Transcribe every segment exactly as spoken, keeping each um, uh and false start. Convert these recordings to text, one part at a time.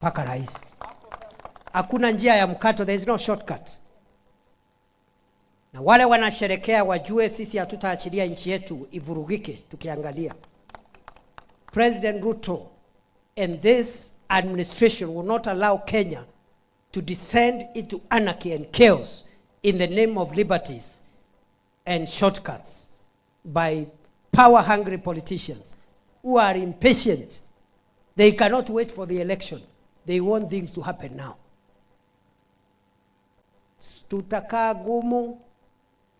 mpaka rais. Hakuna njia ya mkato, there is no shortcut. Na wale wanasherekea wajue sisi hatutaachilia nchi yetu ivurugike tukiangalia. President Ruto and this administration will not allow Kenya to descend into anarchy and chaos in the name of liberties and shortcuts by power-hungry politicians who are impatient. They cannot wait for the election. They want things to happen now. Tutakaa ngumu,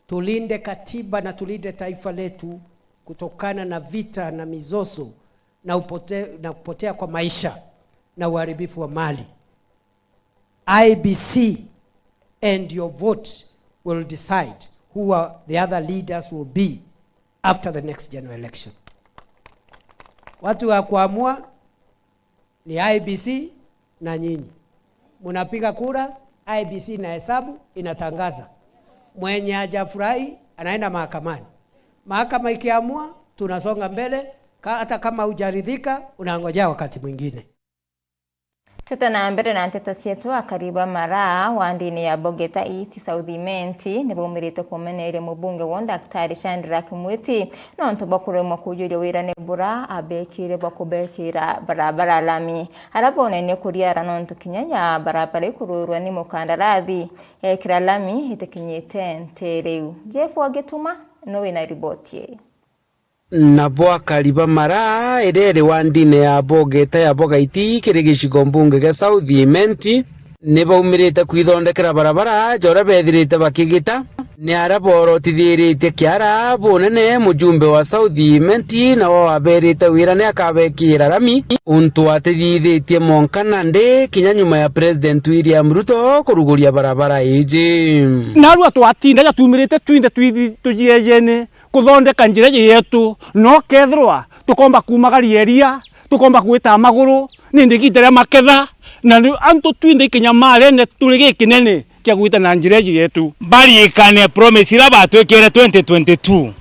tulinde katiba na tulinde taifa letu kutokana na vita na mizozo na upote-, na kupotea kwa maisha na uharibifu wa mali. I E B C and your vote will decide who are the other leaders will be after the next general election. Watu wa kuamua ni I E B C na nyinyi. Munapiga kura, I E B C inahesabu, inatangaza. Mwenye hajafurahi anaenda mahakamani. Mahakama ikiamua, tunasonga mbele. Ka-, hata kama hujaridhika, unangojea wakati mwingine. Tute na mbere na nteto cietu. Akari ba Maraa wandini ya Bogeta East South Imenti nibaumirite kumeneria mubunge wao Daktari Shadrack Mwiti nontu bwa kuremwa kujuria wira ni bura abekire bwa kubekira barabara lami. Ara bonene kuriara nontu kinya ya barabara ikururwa ni mukandarathi ekira lami itikinyite ntere iu. Jeff Wagituma no wina riboti ii. Nabo akari ba Maraa, iria iri wandine ya Bogeta ya Bogaiti, kiri gicigo mbunge gia South Imenti, ni baumirite kwithondekera barabara, ja uria bethirite bakigita. Ni aria borotithiritie kiara bunene, mujumbe wa South Imenti nawe waberite wira ni akabekira rami, untu atithithitie mwanka nandi kinya nyuma ya President William Ruto kuruguria barabara iji. Narua twatinda ja tumirite twinthe twithi-, tujiejene kuthondeka njira iji yetu, no kethirwa tukomba kuumagaria iria, tukomba gwita maguru, nindi igiita ria maketha, na ni antu twinthe ikinyamarene turi gikinene kia gwita na njira iji yetu. Barikane promise iria batwikire twenty twenty-two.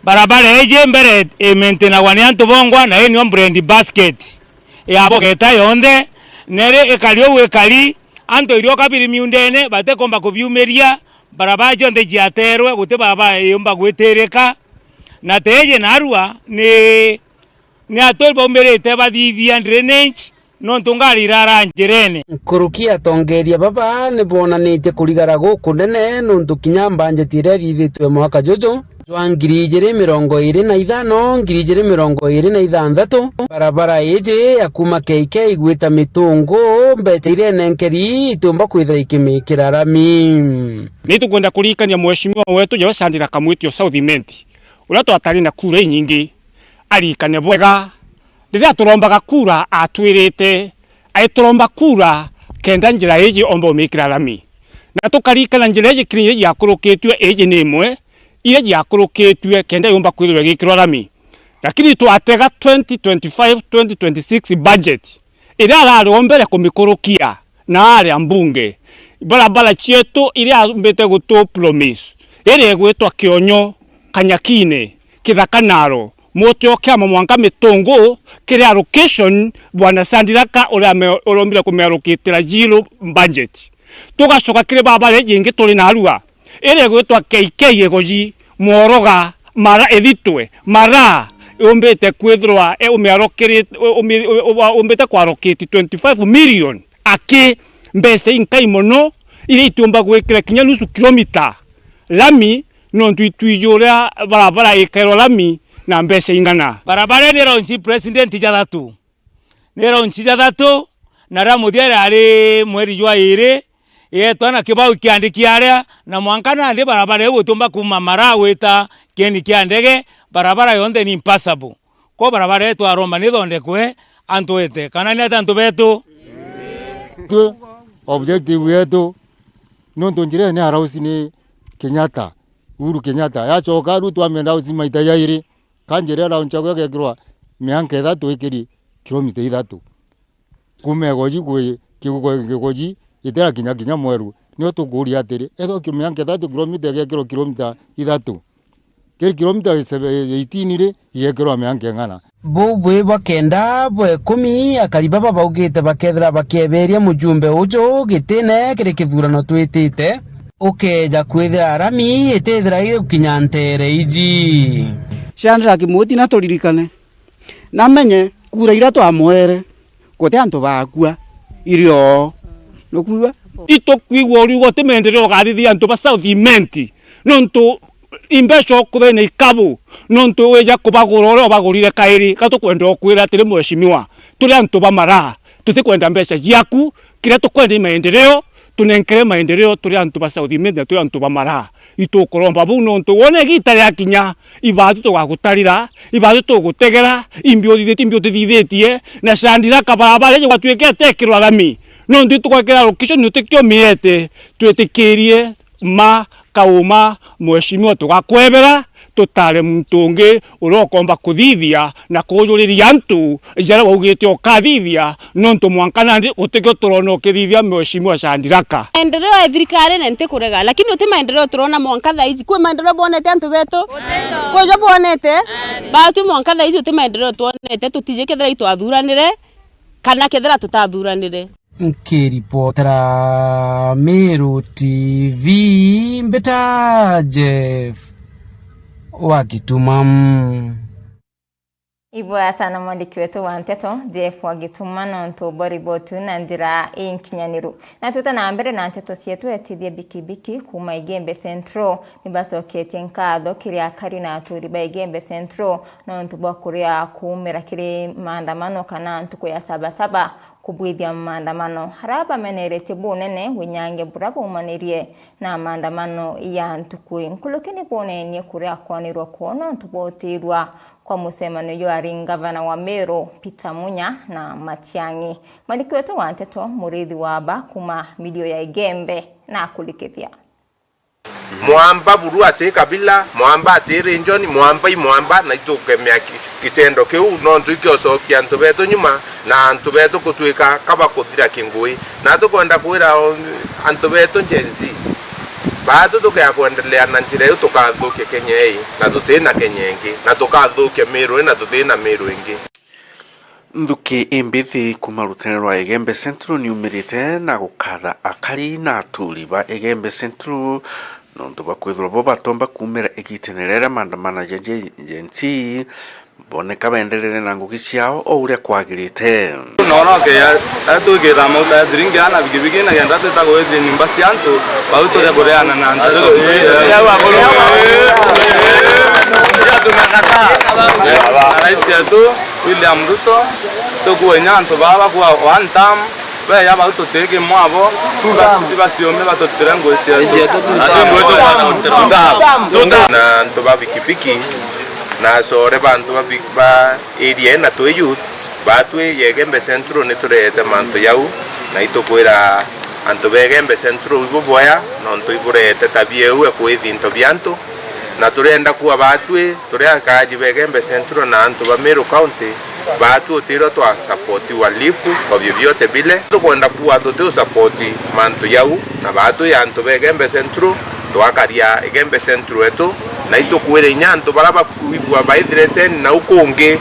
Barabara iji mbere imaintainagwa ni antu bongwa, na ii nio bread basket ya Bogeta yonthe, neri ikari uu ikari, antu irioka biri miundene, batikomba kubiumiria, barabara cionthe ciaterwe, guti barabara iumba gwitirika, na teeji narua ni, ni aturi baumirite bathithia drainage, nontu ngari irara njirene. Nkuruki atongeria baba ni bonanitie kurigara gukunene nontu kinya mbanjeti iria ithithitwe mwaka juju jwa ngiri ijiri mirongo iri na ithano, ngiri ijiri mirongo iri na ithanthatu, barabara iji ya kuuma K K gwita Mitungu, mbeca iria enenkeri itiumba kwithira ikimikira rami. Ni tukwenda kuririkania mheshimiwa wetu Joe Shandira Kamwiti o South Imenti, uria twatari na kura inyingi, aririkane bwega. Riria turombaga kura, atwirite aituromba kura kenda njira iji omba umikira rami. Na tukaririkana njira iji kiri iria ciakurukitue, iji ni imwe iria ciakurukitue kenda yumba kwithirwa igikirwa rami. Lakini twatega twenty twenty-five, twenty twenty-six budget, iria arari o mbere kumikurukia na aria mbunge, barabara cietu iria ambite gutu promise, iria igwitwa Kionyo, Kanyakine, Kithaka Naro, Mwote o Kiama mwanka Mitungu, kiri allocation Bwana Sandiraka uria ame-, urombire kumiallocatira zero budget. Tugacoka kiri barabara iji ingi turi narua, iria igwitwa K K Igoji, Mworoga, Mara ithitwe, Mara, yumbite kwithirwa, e, umiallocate, umi-, u-, u-, umbite kuallocate twenty-five million aki, mbeca inkai mono, iria itiumba gwikira kinya nusu kilomita lami, nontu itwiji uria barabara ikairwa lami na mbeca ing'ana. Barabara ii ni launch president jathatu. Ni launch jathatu, na ria muthia riari mweri jwa iri, igetwa na kibau kiandiki aria, na mwanka nandi barabara iu utiumba kuuma Mara gwita kieni kia ndege, barabara yonthe ni impassable. Ko barabara yetu aromba nithondekwe, antu ete, kana ni ata antu betu? Twi objective yetu, nontu njira ii ni arausi ni Kenyatta, Uhuru Kenyatta. Yacoka riu twamenda ausi maita jairi, ka njira iraunchagwa igekirwa mianka ithatu ikiri kilomita ithatu. Kuuma Igoji kwi Kigo-, Kigoji itira kinya, kinya Mweru. Nio tukuuria atiri, ethwa ki-, mianka ithatu kilomita igekirwa kilomita ithatu. Kiri kilomita ya eighteen ri, igekirwa mianka ing'ana. Buu bwi bwa kenda bwa ikumi, akari baba baugite bakethira bakieberia mujumbe uju gitine kiri kithurano twitite, ukeeja kwithira rami itithira igukinya nteere iji. Shandra Kimuti na turirikane, na menye kura iria twamwere, guti antu bakua, iri oo. Nukwigua? Itukwigua uriuga uti maendeleo ugathithia antu ba South Imenti, nontu imbeca ukuthene ikabu, nontu wija kubagura uria ubagurire kairi. Ka tukwenda ukwira atiri, mheshimiwa, turi antu ba maraa, tutikwenda mbeca ciaku, kiria tukwenda i maendeleo, tunenkere maendeleo, turi antu ba South Imenti na turi antu ba maraa. Itukuromba buu nontu wona igiita riakinya, ibaatu tugagutarira, ibaatu tugutegera, imbi uthithitie, imbi utithithitie, na Shandira kabarabara iji gwatuike atekirwa rami, nontu itugwekera location utikio miete, twitikirie ma kauma, mheshimiwa, tugakwebera, tutare muntu ungi uria ukomba kuthithia na kujuriria antu jaria waugite ukathithia, nontu mwanka nandi gutikio turona ukithithia, mheshimiwa Shandiraka. Maendeleo ya thirikari na ntikurega, lakini uti maendeleo turona mwanka thaa ici. Kwi maendeleo bwonete antu betu? Kwi jo bwonete? Batu mwanka thaa ici uti maendeleo twonete, tutiji kethira itwathuranire kana kethira tutathuranire. Nkiripotera Meru T V, mbita Jeff wa Gituma. Ibwega sana mwandiki wetu wa nteto, Jeff wa Gituma, nontu bwa riboti na njira inkinyaniru. Na twite na mbere na nteto cietu, etithia bikibiki kuuma Igembe Central nibacoketie nkatho kiri akari na aturi ba Igembe Central nontu bwa kuria kuumira kiri maandamano kana ntuku ya Sabasaba kubwithia maandamano. Aria bameneretie bunene winyange buria baumanirie na maandamano ya ntuku ii. Nkuruki ni bonenie kuria kwanirwe kwoo nontu bwa utiirwa kwa mucemanio jwari ngavana wa Meru, Peter Munya na Matiang'i. Mwandiki wetu wa nteto, Muriithi wa Aba, kuuma mirio ya Igembe, na akurikithia. Mwamba buru ati kabila, mwamba ati region, mwamba i mwamba, na itukemea ki-, kitendo kiu, nontu ikiocokia antu betu nyuma, na antu betu kutuika kaba kuthira kingui. Na tukwenda kwira o-, antu betu Gen Z, baatu tukea kwendelea na njira iu, tukathukia Kenya ii, na tutina Kenya ingi, na tukathukia Meru ii, na tutina Meru ingi. Nthuki imbithi kuuma rutene rwa Igembe Central niumirite na gukatha akari na aturi ba Igembe Central nontu bwa kwithirwa bo batomba kuumira igitene riria maandamano ja Gen-, Gen Z boneka benderere na ngugi ciao o uria kwagirite. Noroke ya, ya twikira mauta ya thiringi ana bikibiki na kenda twita gwithia nyumba cia antu, bau turia kureana na antu. Ya tumekataa. Na rais yetu William Ruto, tukua inya antu baa bakua one term, beya bau tutiki mwabo, basi baciume batutire ngui cietu. Na antu ba bikibiki, na acore ba antu ba bi-, ba area ii na twi youth, baatwi ya Igembe Central niturehete mantu jau, na itukwira antu ba Igembe Central ibuboya, nontu iburehete tabia iu ya kwithi into bia antu, na turenda kuuga baatwi turi akaaji ba Igembe Central na antu ba Meru County, baatwi utiirwa twa support uhalifu kwa vyovyote vile. Tukwenda kuuga tuti u support mantu jau, na baatwi antu ba Igembe Central, twakaria Igembe Central yetu, na itukwira inya antu baria bakwigua baithirete nau kungi,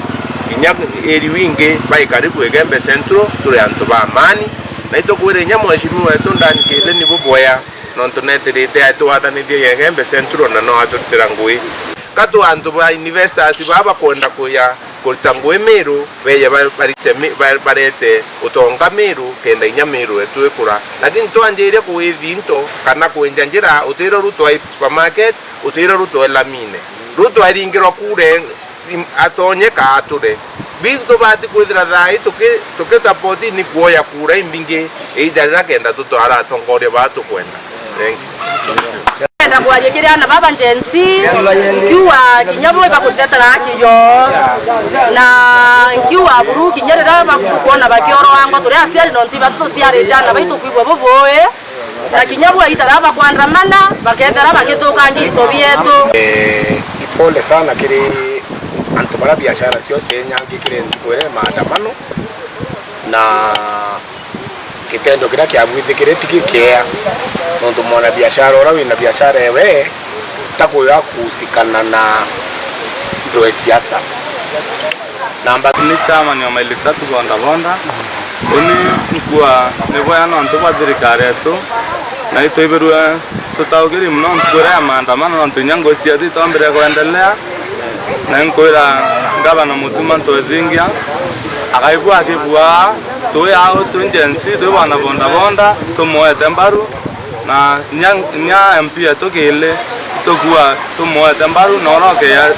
inya area ingi bai karibu Igembe Central, turi antu ba amani, na itukwira inya mheshimiwa wetu Dan Kiithi ni buboya, nontu netirite atwathanithia ya Igembe Central na no aturutira ngui. Ka tu antu ba investors baa bakwenda kuya kuruta ngui Meru, beje ba-, barite mi-, ba-, barete utonga Meru, kenda inya Meru yetu ikura. Lakini twanjiria kwithi into kana kwinja njira, utiro Ruto ai supermarket, utiro Ruto ai lamine. Ruto aringirwa kure im-, atonye ka ature. Bi tubati kwithira thaa ii tuki-, tukisupport ni kuoya kura imbingi, either rira kenda tutwara atongoria baa tukwenda. Thank you. Ndenda kwaria kiri ana baba Gen Z, nkiuga kinya bo ibakutetera haki yo. Na nkiuga buru kinya rira bakuona bakiorwa ngo turi aciari nontu ibatu tuciarite ana baitu kwigua bubui. Na kinya bwa itara bakwandamana, bakethera bagithukangia into bietu. Eh, ipole sana kiri antu bara biashara cio cienyangi kiri ntuku iria maandamano. Na gitendo kiria kiabwithikire ti gikiea, nontu mwana biashara uria wina biashara ewe Takuya kuhusikana na ndwe siasa. Namba ni chairman wa Maili Tatu Boda Boda. Uni nkua ni bwea nontu bwa thirikari yetu, na itwibirwe tutaugiri mono ntuku iria ya maandamano, nontu inya ngugi cietu itwambire kwendelea. Na nkwira Ngavana Mutuma M'Ethingia akaigua akibua, twi au, twi Gen Z, twi bana boda boda, tumuete mbaru, na nya, nya M P yetu Kiili tukua tumuete mbaru, na urokeya.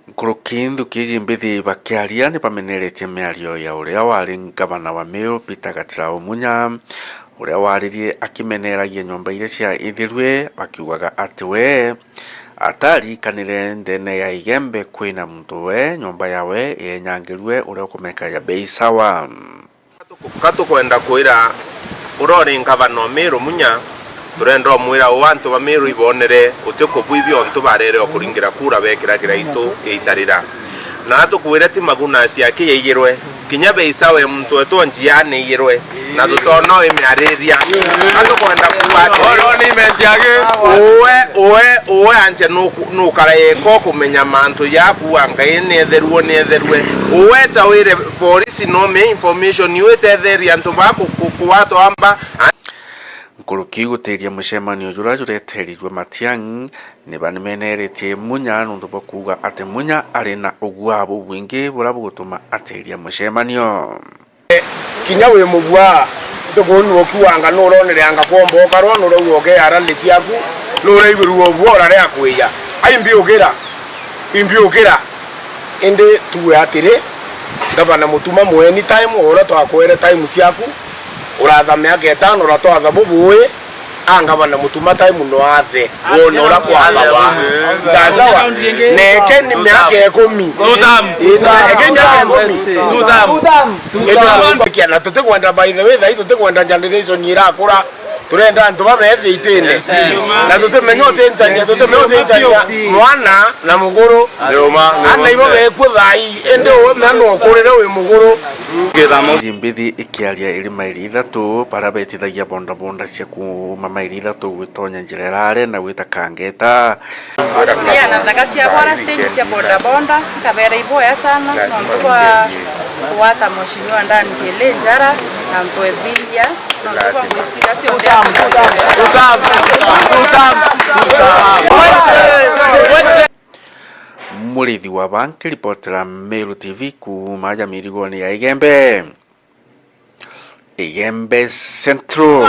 Nkuruki nthuki iji mbithi bakiaria ni bameneretie miario ya uria wari ngavana wa Meru, Peter Gatirau Munya, uria waririe akimeneragia nyomba iria ciaithirue, akiugaga ati we atarikanire ndene ya Igembe kwina muntu we nyomba yawe yenyangirue uria ukumeka ya Bei Sawa. Ka tukwenda kwira uria uri ngavana o Meru Munya, turenda umwira uu antu ba Meru ibonere uti kubwithia untu barere o kuringira kura bekiragira itu ya itarira. Na atukwire ti Maguna aciaki yaigirwe, kinya Bei Sawa e muntu wetu o njiani yaigirwe, na tutona imiariria. Ka tukwenda kuuga ati uwe, uwe, uwe anje nuku-, nukara yeko kumenya mantu jaku anga ii ni etheru, ni etherue. Uwe ta wire polisi no me information iu itetheria antu ba ku-, ku-, kuwatwa amba. Nkuruki gutiria mucemanio juria jureterirwe Matiang'i, ni banimeneretie Munya nontu bwa kuuga ati Munya ari na ugua bubwingi buria bugutuma atiria mucemanio. Kinya wi mubua, ntuku uu nuukiwanga nuronere anga kwomba ukarwa, nurauga ukeya rally ciaku, nuraigwirua ubua urarea kwiya. Ai mbiukira, imbiukira. Indi tuwe atiri, Ngavana Mutuma mwe anytime, o uria twakwere time ciaku, uratha miaka itano, uratwatha bubui, a Ngavana Mutuma time no athe, wone uria kwathawa. Sawa sawa? Neke ni miaka ikumi. Two term. Ii, neke ni miaka ikumi. Two term. Two term. Indi tukikia na tutikwenda, by the way, thai tutikwenda generation irakura. Turenda antu babethi itine. Na tutimenya utinchania, tutimenya utinchania mwana na mukuru. Ni uma, ni uma. Ana ibo bekua thai, indi uwe mea no ukurire wi mukuru. Iji mbithi ikiaria iri maili ithatu, baria betithagia bodaboda cia kuuma maili ithatu gwitonya njira irare na gwita Kangeta. Ii, na nthaka cia bora stage cia bodaboda, nkabera iboya sana, nontu bwa kugwata Mheshimiwa Dan Kiili njara, na ntwethingia, nontu bwa ngwiciria cionthe. Murithi wa Banki, ripotera Meru T V kuuma aja mirigoni ya Igembe. Igembe Central.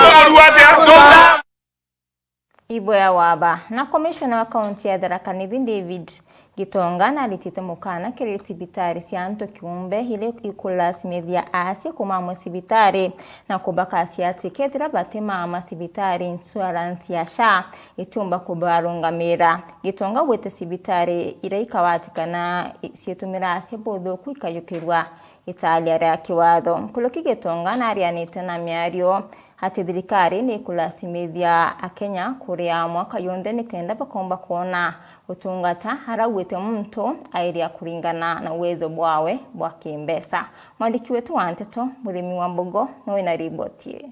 Iboya waba. Na komishona wa kaunti ya Tharaka Nithi David Gitonga naritite mukana kiri cibitari cia antu kiumbe iria ikulasimithia aasi kumama cibitari na kubakasia ati kethira batimama cibitari, insurance ya SHA itiumba kubarungamira. Gitonga augite cibitari iria ikawatikana cietumira aasi buthuku ikajukirua italia ria kiwatho. Nkuruki Gitonga narianite na miario ati thirikari ni ikulasimithia Akenya kuria mwaka yonthe nikenda bakomba kwona utungata, araugite muntu airia kuringana na uwezo bwawe bwa kimbeca. Mwandiki wetu wa nteto, Murimi wa Mbogo, niwe na riboti ii.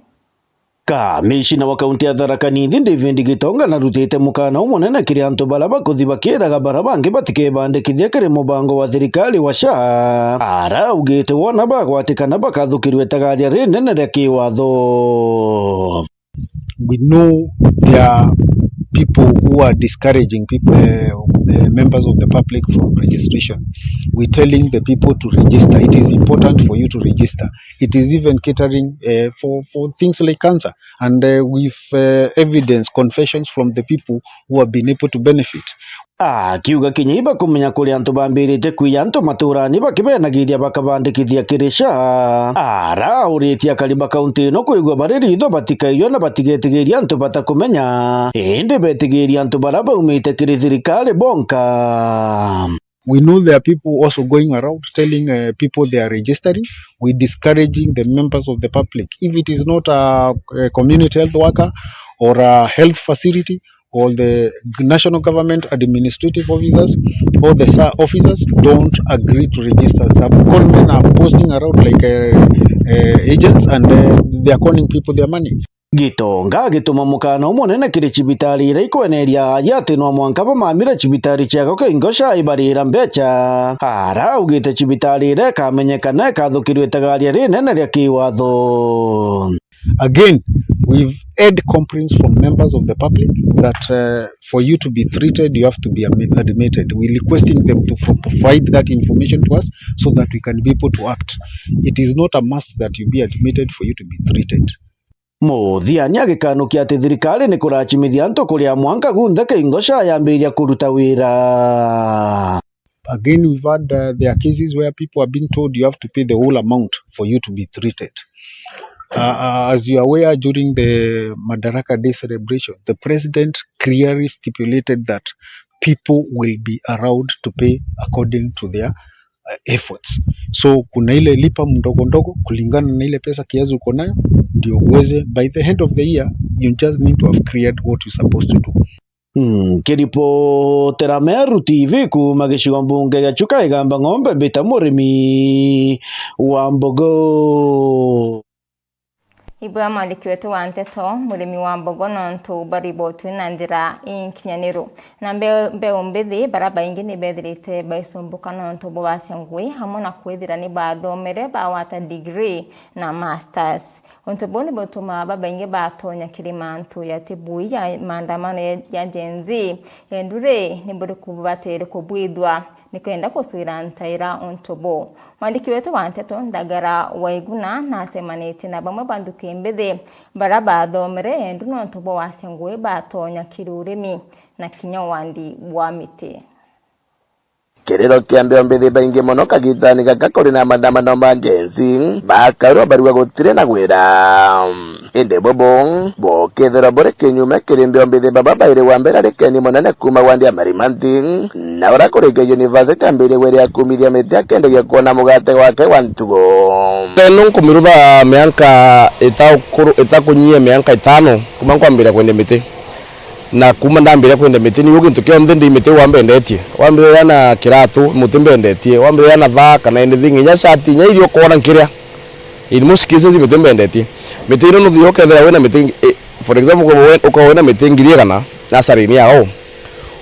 Kamishina wa kaunti ya Tharaka Nithi, David Gitonga, narutite mukana umunene kiri antu baria bakuthi bakiraga baria bangi batikebandikithia kiri mubango wa thirikari wa SHA. Araugite wona bagwatikana bakathukirua itagaria rinene ria kiwatho. We know there are people who are discouraging people, uh, uh, members of the public from registration. We're telling the people to register. It is important for you to register. It is even catering, uh, for, for things like cancer. And, uh, with, uh, evidence, confessions from the people who have been able to benefit. Akiuga kinya ibakumenya kuri antu bambiritie kwiya antu maturani bakibenagiria bakabandikithia kiri SHA. Arauritie akari ba kaunti ino kwigua bari ritho batikaiywa na batigetigiria antu batakumenya, indi betigiria antu baria baumite kiri thirikari bonka. We know there are people also going around telling, uh, people they are registering. We discouraging the members of the public. If it is not a, a community health worker or a health facility or the national government administrative officers or the SHA officers, don't agree to register. Some con men are posting around like, uh, uh, agents and, uh, they are conning people their money. Gitonga agituma mukana umunene kiri cibitari iria ikweneria aja ati no mwanka bamamire cibitari ciao Kingosha ibarira mbeca. Ara augite cibitari iria ikamenyekana ikathukirua itagaria rinene ria kiwatho. Again, we've heard complaints from members of the public that, uh, for you to be treated, you have to be admi-, admitted. We're requesting them to pro-, provide that information to us so that we can be able to act. It is not a must that you be admitted for you to be treated. Muthiani agikanukia ati thirikari ni kuracimithia antu kuria mwanka gunthe Kingosha yambiria kuruta wira. Again, we've had, uh, there are cases where people have been told you have to pay the whole amount for you to be treated. Uh, uh, as you are aware, during the Madaraka Day celebration, the president clearly stipulated that people will be allowed to pay according to their, uh, efforts. So kuna ile lipa mdogo ndogo kulingana na ile pesa kiasi uko nayo, ndio uweze, by the end of the year, you just need to have cleared what you're supposed to do. Nkiripotera Meru T V kuuma gicigo mbunge gia Chuka Igamba Ng'ombe, mbita murimi wa mbogo. Ibwega mwandiki wetu wa nteto, murimi wa mbogo nontu baribotwi na njira inkinyaniru. Na mbe-, mbeu mbithi, bara baingi ni bethirite baisumbuka nontu bwa wasia ngui, amwe na kwithira ni bathomere bagwata degree na masters. Untu buu ni butumaa babaingi batonya kiri mantu jati bui ja maandamano ya, ya Gen Z. Endu ri, ni buriku bubatiri kubwithua nikenda kucwira ntaira untu buu? Mwandiki wetu wa nteto Ndagara Waiguna nacemanitie na bamwe ba nthuki mbithi bara bathomere endu nontu bwa wasia ngui batonya kiri urimi na kinya wandi bwa miti. Kiriro kia mbeo mbithi baingi mono kagitani gaka kuri na maandamano ma Gen Z, bakaurwa barua gutiri na gwira. Indi bubu bukithirwa buri kinyume kiri mbeo mbithi baba bairi, wa mbere ari Keni Munene kuuma wandi ya Marimanti, na uria kurikia university ambirie gwira kumithia miti akendagia kuona mugate gwake wa ntugo. Ino nkumirutha mianka itakuru-, itakunyia mianka itano kuuma nkwambiria kwendia miti. Na kuuma ndambiria kwendia miti, niu gintu kionthe ndi miti wambendetie. Wambiriria na kiratu, muti mbendetie. Wambiriria na thaa kana anything, inya shati, inya irio ukoona nkiria. In most cases, miti mbendetie. Miti ino nuthire ukethira wina miti, eh, for example, ukorwa we-, ukorwa wina miti ngiri igana nursery-ini yao,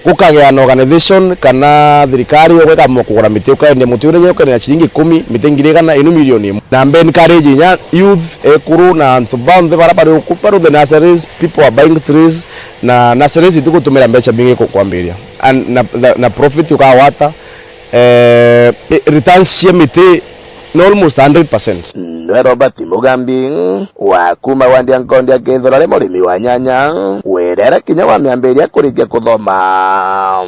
gukagea na organization kana thirikari, ugekamwa kugura miti, ukaendia muti uri, ukaendia na ciringi ikumi, miti ngiri igana, inu milioni imwe. Na mbe encourage inya youth, ekuru na antu bonthe bara bari uku, baru the nurseries, people are buying trees, na nurseries itigutumira mbeca mbingi ku-, kwambiria. And na, na, na profit ukagwata, eh, i-, returns cia miti ni almost hundred percent. Nwe Robert Mugambi, wa kuuma wandi ya Nkondi akethirwa ari murimi wa nyanya, wirere kinya wamiambiria kurikia kuthoma.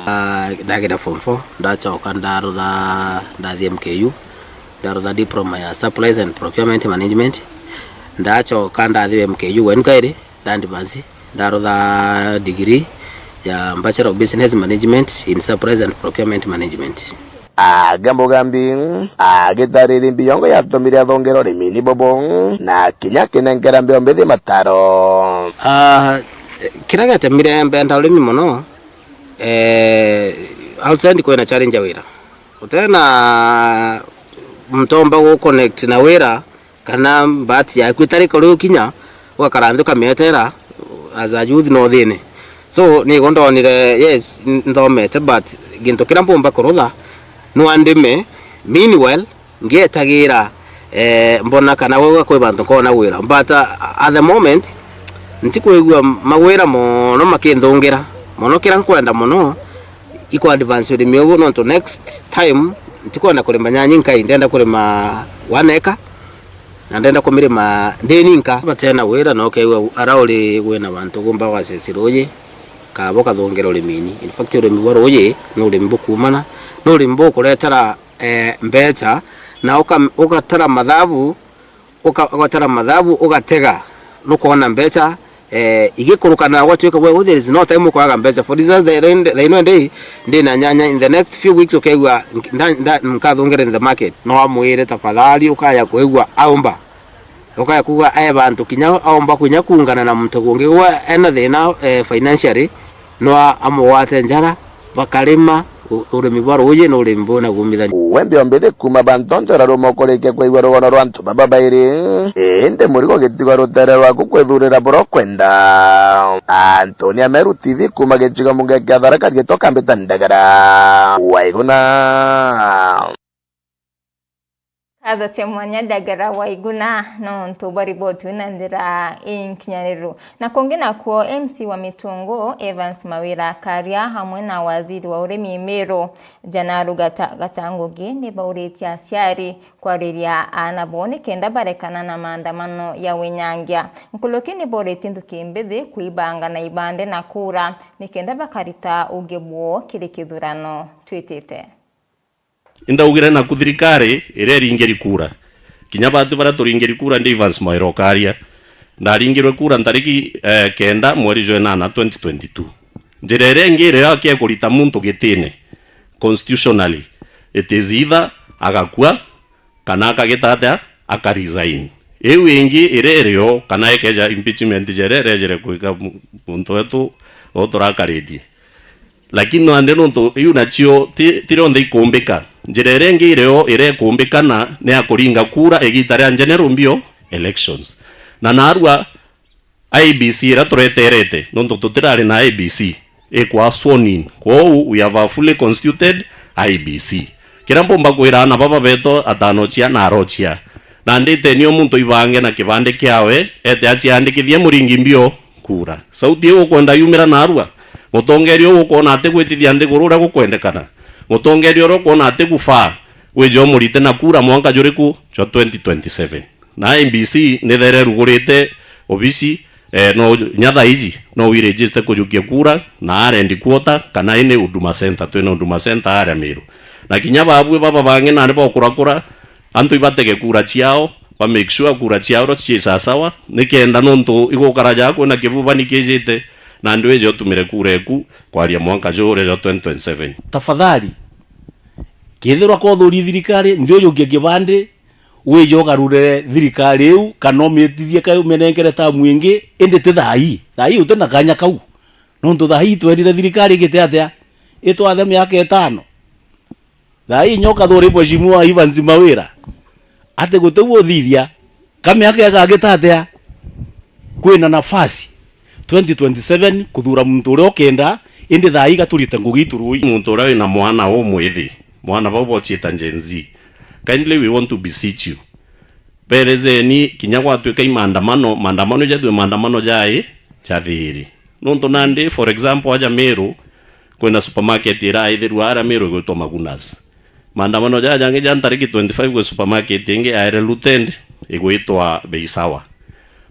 Ah, ndagira form four, ndachoka ndarutha, ndathi M K U, ndarutha diploma ya Supplies and Procurement Management. Ndachoka ndathi M K U enkairi, nda advance, ndarutha degree ya Bachelor of Business Management in Supplies and Procurement Management. Aga Mugambi agitariria mbiongo yatumire athongera urimini bubu, na kinya akinenkera mbeo mbithi mataro. Ah, kiria giatumire mbenda urimi mono, eh, outside kwina challenge ya wira. Utena muntu omba gu connect na wira, kana bahati yaku itari kuri ukinya, ugakara nthi ukamietera as a youth no thine. So, nigo ndonire, yes, n-, nthomete, but gintu kiria mpumba kurutha, no andime, meanwhile, ngietagira, eh, mbona kana gwe kwi bantu nkona gwira. But, uh, at the moment, ntikwigua magwira mono makinthungira. Mono kiria nkwenda mono, iku advance urimi ugu, nontu next time, ntikwenda kurima nyanya inkai, ndenda kurima one acre. Na ndenda kumirima ndi ninka. Batena wira na ukeigua ara uri wina bantu gumba gwaceci ruuji, kaabo kathungire urimini. In fact, urimi bwa ruuji ni urimi bukuumana, ni urimi bukuretera, eh, mbeca, na uka-, ugatara mathabu, uka-, ugatara mathabu, ugatega, nukwona mbeca, eh, igikuruka na gwatuika gwe, there is no time ukwaga mbeca. For instance, the, the, the, ino ndi, ndi na nyanya, in the next few weeks ukeigua nk-, nda, nda, nkathungire in the market. No amwire tafadhali ukaya kuigua aumba. Ukaya kuuga e bantu kinya aumba kunya kuungana na muntu kungi gwe ena thina, eh, financially, no a-, amugwate njara, bakarima, U-, urimi bwa ruuji ni urimi bwina kuumithania. Wembe ombithi kuuma bantu onthe uraruma ukurikia kwaigua rugono rwa antu baba bairi, indi murigo gitiga rutere rwaku kwithurira buria ukwenda. Antonia Meru T V kuuma gicigo munge kia Tharaka, riitwa Kambita Ndagara. Waiguna. Nkatho cia mwanya Ndagara Waiguna nontu bwa riboti na njira inkinyaniru. Na kungi nakuo, M C wa Mitungu, Evans Mawira Karia, hamwe na waziri wa urimi Miru, Janaru Gata-, Gatangugi, ni bauritie aciari kwariria aana bo nikenda barekana na maandamano ya winyangia. Nkuruki ni bauritie nthuki mbithi kwibanga na ibande na kura nikenda bakarita uge bwoo kiri kithurano twitite. Indaugire naku thirikari iria iringiri kura. Kinya batu baria turingiri kura ndi Evans Mawira Okaria. Ndaringirwe kura ntariki, eh, kenda mweri jwa inana twenty twenty-two. Njira iria ingi irio akia kurita muntu gitine constitutionally, it is either agakua kana akagita atia, aka resign. Iu ingi iria irio kana ekeja impeachment jere irejere kwika mu-, muntu wetu uturakaritie. Lakini nandi nontu iu nacio ti, ti rionthe ikumbika. Njira iria ingi irio iria ikumbikana ni ya kuringa kura igita ria general mbio elections. Na narua I E B C iria tureterete, nontu tutirari na I E B C, ikwa sworn in. Kwou, we have a fully constituted I E B C. Kiria mpumba kwira aana baba betu atanochia na arochia. Nandi iteni o muntu ibange na kibande kiawe, ete aciandikithie muringi mbio kura. Sauti iu ukwenda yumira narua? Mutongeria uu ukwona ati gwitithia nthiguru uria gukwendekana? Mutongeria uria ukwona ati gufaa wije umurite na kura mwanka juriku jwa twenty twenty-seven? Na I E B C ni there rugurite obici, eh, no nya thaa iji no wirejiste kujukia kura na arendi quarter kana ini Huduma Center. Twina Huduma Center aria Miru. Na kinya babue baba bangi nandi bokurakura, antu ibatege kura ciao, ba make sure kura ciao ro cii sasawa, nikenda nontu igukara ja kwina kibubani kijite, na nandi wije utumire kura eku kwaria mwanka juu uria jwa twenty twenty-seven. Tafadhali, kethirwa kothuri thirikari, nthi ujukie kibandi, wije ugarurire thirikari iu, kana umitithie ka uminenkere tamu ingi, indi ti thaa ii. Thaa ii uti na kanya kau. Nontu thaa ii twerire thirikari igite atia? Itwathe miaka itano. Thaa ii nyoka thuri Mheshimiwa Evans Mawira ati guti u uthithia, ka miaka igagita atia? Kwina nafasi twenty twenty-seven kuthura muntu uria ukenda, indi thaa ii gaturite ngugi itu rui. Muntu uria wina mwana umwithi, mwana bau bochiita Gen Z, kindly we want to beseech you, berezeni kinya gwatuika i maandamano, maandamano jathwe maandamano jai jathiri. Nontu nandi, for example, aja Meru, kwina supermarket iraithirua aria Meru igwitwa Magunas. Maandamano jaja jangi ja ntariki twenty-five kwi supermarket ingi aere looted igwitwa Bei Sawa.